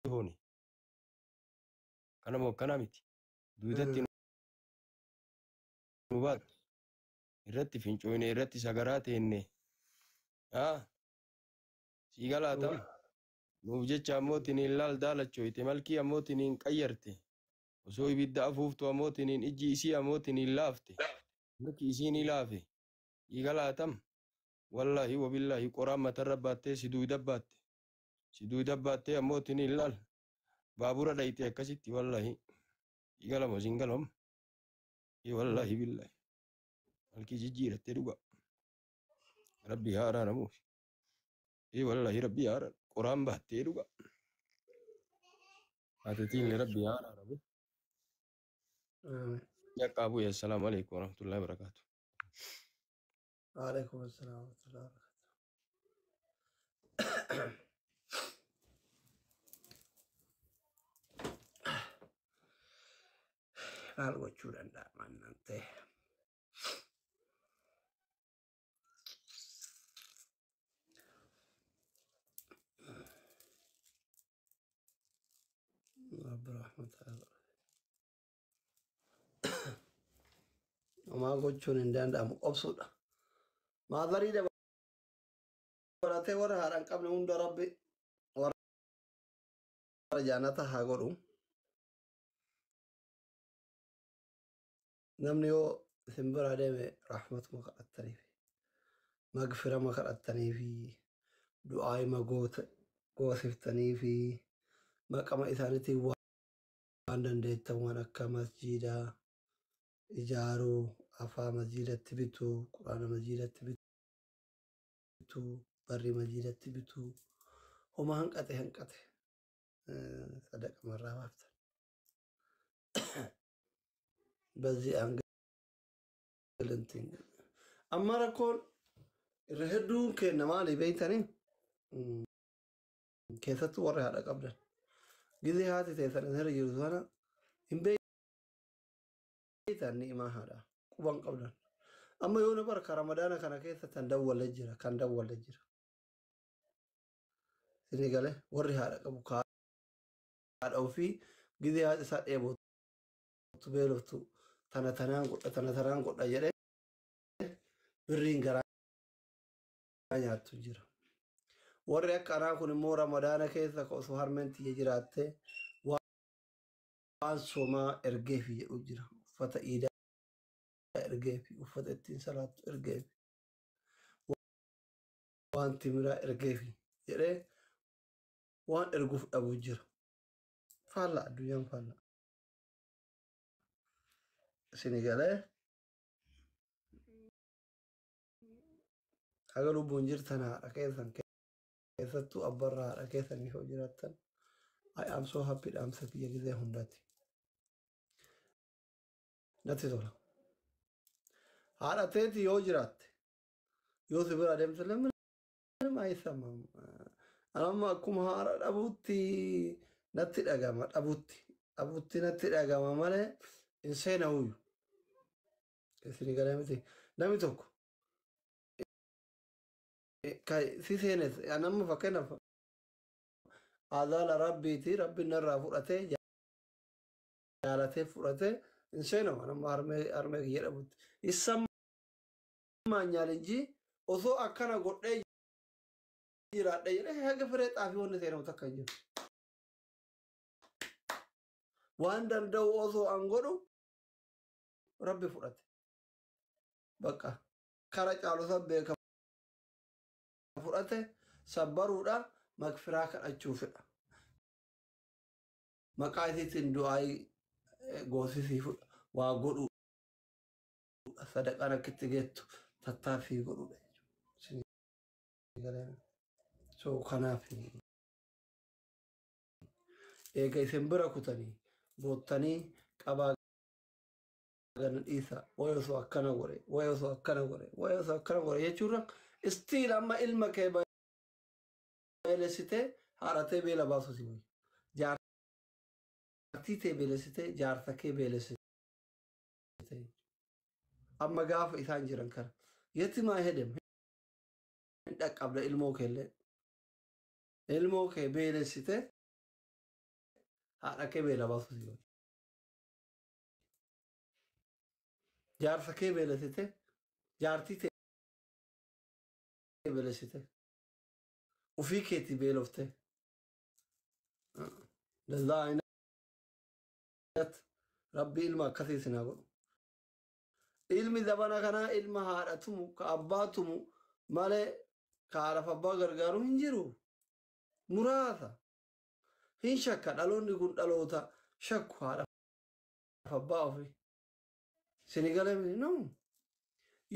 Hoone. Kana moo akkanaa miti. Duudatti nu baatu. Irratti fincooyne, irratti sagaraa teenne. Haa? Sii galaatam. Nuuf jecha ammoo tiniin laal daalachoyte, malkii ammoo tiniin qayyarte. Osoo ibidda afuuftu ammoo tiniin ijji isii ammoo tiniin laafte. Harki isii ni laafe. Sii galaatam. Wallaahi wabillaahi qoraan matarra baattee si duuda baatte. Si duuda baattee ammoo tiniin laal. Baabura dhayite akkasitti wallaahi. Sii galamo siin galam. Wallaahi billaahi. Malkii jijjiirattee dhuga. Rabbi haa araaramuuf. Wallaahi rabbi haa araaramu. Qoraan baattee dhuga. Haatitiin rabbi haa araaramu. Amiin. Yaqqaabu, assalaamu alaikum warahmatullahi wabarakatuh. Waalaikum assalam warahmatullahi wabarakatuh. Maal gochuu danda'a mannaan ta'e? Rabbi rahmataa. Homaa gochuun hin danda'amu, obsuudha. Maazarii dabalatee warra haadha hin qabne hunda Rabbi warra jannata haa godhu. Namni yoo isin biraa deeme rahmatuma kadhattaniif, magfirama kadhattaniif, du'aayima goosiftaniif, maqama isaaniitiin waan dandeettan waan akka masjiidaa ijaaruu, afaa masjiidatti bituu, quraana masjiidatti bituu, barrii masjiidatti bituu, homaa hanqate hanqate sadaqa marraa baaftan. በዚህ አንግል እንትን amma rakkoon irra hedduun kenna maali beeytanii? Keessattuu warri haadha qabdan gizee haati teessan isirra jirtu sana hin beeytan, ni'imaa haadha quban qabdan. Amma yoo na barka Ramadaana kana keessa tan dawwalle jira, kan dawwalle jira. Sini gale warri haadha qabu haadha ofii gizee haati isaa dheebottu, beeloftu, tana tanaan godha, tana tanaan godha jedhee birriin garaa nyaattu jira. Warri akka anaa kun immoo Ramadaana keessa osoo harmeen tiyya jiraatte waan soomaa ergeefi jedhu jira. Uffata iidaa ergeefi, uffata ittiin salaattu ergeefi, waan timiraa ergeefi jedhee waan erguuf dhabu jira. Faalla addunyaan faalla. Isini galee haga lubbuun jirtan haadha keessan, keessattuu abbarraa haadha keessanii yoo jiraattan, I am so happy, dhaamsa kiyya gizee hundaati. Natti tola. Haadha teeti yoo jiraatte, yoo si bira deemte ምንም አይሰማም። Amma akkuma haadha dhabuutti natti dhagama, dhabuutti dhabuutti natti dhagama malee hin seenawuyyu. Isin galee miti, namni tokko si seenes nama fakkeenyaaf azaala rabbiiti, rabbiin narraa fudhatee jaalatee fudhatee hin seenamu. Nama harmee harmee kiyya dhabuutti ይሰማኛል እንጂ osoo akkana godhee jiraadhe jedhee haga firee xaafii wanni seenamu takka hin jiru. Waan danda'u osoo an godhu rabbi fudhate. Bakka kara caalu san beeka fudhate, sabbaruudha, magfiraa kadhachuufidha. Maqaa isiitiin du'aayii goosisiifudha. Waa godhuudha. Sadaqaan akkitti geettu tattaaffii godhuudha jechuudha. So kanaaf eega isin bira kutanii boottanii qabaa gana dhiisa, wayi osoo akkana godhe, wayi osoo akkana godhe, wayi osoo akkana godhe jechuurra, still amma ilma kee beelessitee haadhatee beela baasu si wayya. Jaartii tee beelessitee, jaarsa kee beelessitee. Amma gaafa isaan jiran kana yetti maa hedem hin dhaqqabda ilmoo keellee. Ilmoo kee beelessitee Haadha kee beela baasuu si godhe. Jaarsa kee beelessite, jaartii tee beelessite, ufii keetii beelofte. ለዛ አይነት Rabbi ilma akkasii isin haa godhu. Ilmi zabana kanaa ilma haadha tumu ka abbaa tumu malee ka haadhaaf abbaa gargaaru hin jiru. Muraasa. Hin shakka, dhaloonni kun dhaloota shakku haadhaaf abbaa ofii. Sini galee no.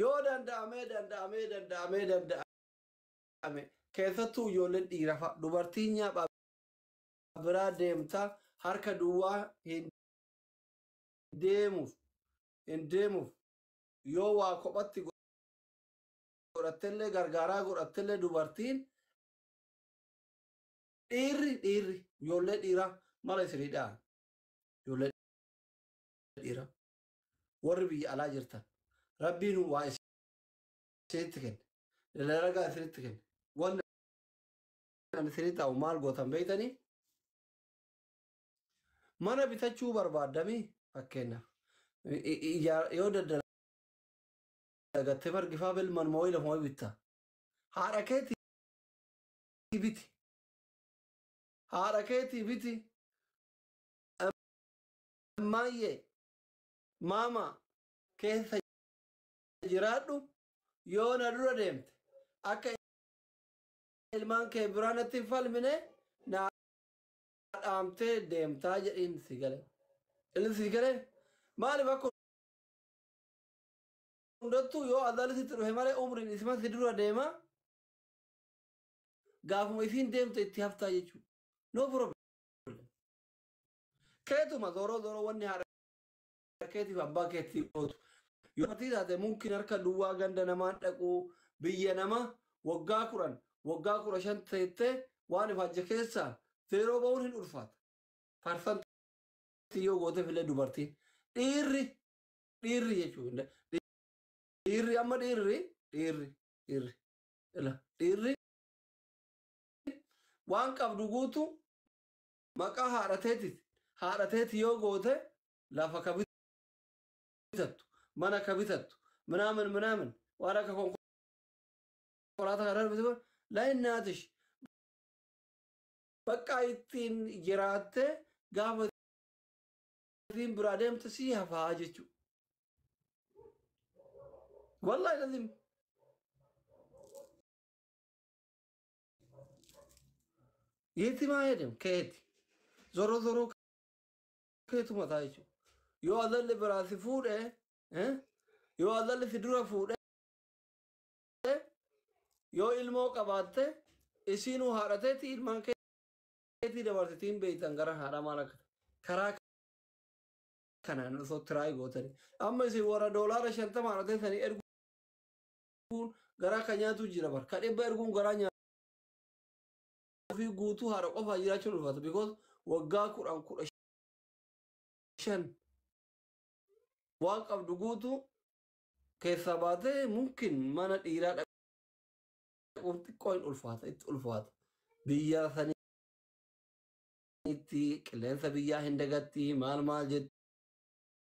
Yoo danda'amee danda'amee danda'amee danda'ame, keessattuu ijoolleen dhiira fa'a, dubartiin nyaaphaa biraa deemtaa harka duwwaa hin deemuuf hin deemuuf, yoo waa kophatti godhattellee, gargaaraa godhattellee, dubartiin dhiirri ijoollee dhiiraa mala isinii dha'a. Ijoollee dhiiraa warri biyya alaa jirtan, Rabbiin waa isinitti kenne, dalagaa isinitti kenne, wanni ani isinii ta'u maal gootan beektanii? Mana bitachuu barbaaddamii, fakkeenyaaf yoo daddalagattee margifaa bilman moo'ii lafuma bitta. Haadha keetii biti. Haadha keetii biti. Ammayyee maama keessa jiraadhu, yoo na dura deemte akka ilmaan kee biraa natti hin falmine na dhaamtee deemtaa jedhiin, si galee. Inni si galee maaliif akka hundattuu yoo azalli sitti dhufe malee umriin isuma si dura deema, gaafuma isiin deemte itti haftaa jechuudha. No problem. Keetuma zooroo zooroo wanni haadha keetiif abbaa keetii gootu. Yoo ati taate mumkin harka duwwaa ganda namaan dhaquu, biyya nama waggaa 10, waggaa 15 teettee waan ifaajje keessaa zeeroo ba'uun hin ulfaata. Parsantii yoo goote filee dubartiin. Dhiirri dhiirri jechuudha. Dhiirri amma dhiirri dhiirri dhiirri waan qabdu guutu maqaa haadha teeti yoo goote, lafa ka bitattu, mana ka bitattu, ምናምን ምናምን waan akka konkolaataa kana bitu laayinnaatish bakka ittiin jiraatte, gaafa ittiin biraa deemte si hafaa jechuudha. Wallahi lazim. የትም አይሄድም። ከየት ዞሮ ዞሮ keetuma ta'a jechuudha. Yoo azalli biraa si fuudhe, yoo azalli si dura fuudhe, yoo ilmoo qabaatte, isiinuu haadhateeti ilmaan keetii dabarsitiin beeytan gara haadha maal akka karaa kanaan osoo try gootanii. Amma isin warra $50 haadhateessanii erguun garaa kan nyaatu jira bar. Ka 100 erguun garaa nyaatu fi guutuu haadha qofaa jiraachuun ulfaata. Because waggaa 10, 15 waan qabdu guutuu keessaa baatee mumkin mana dhiiraa dhaquuf xiqqoo hin ulfaata, itti ulfaata. Biyya sanitti qilleensa biyyaa hin dagatti, maal maal jetti.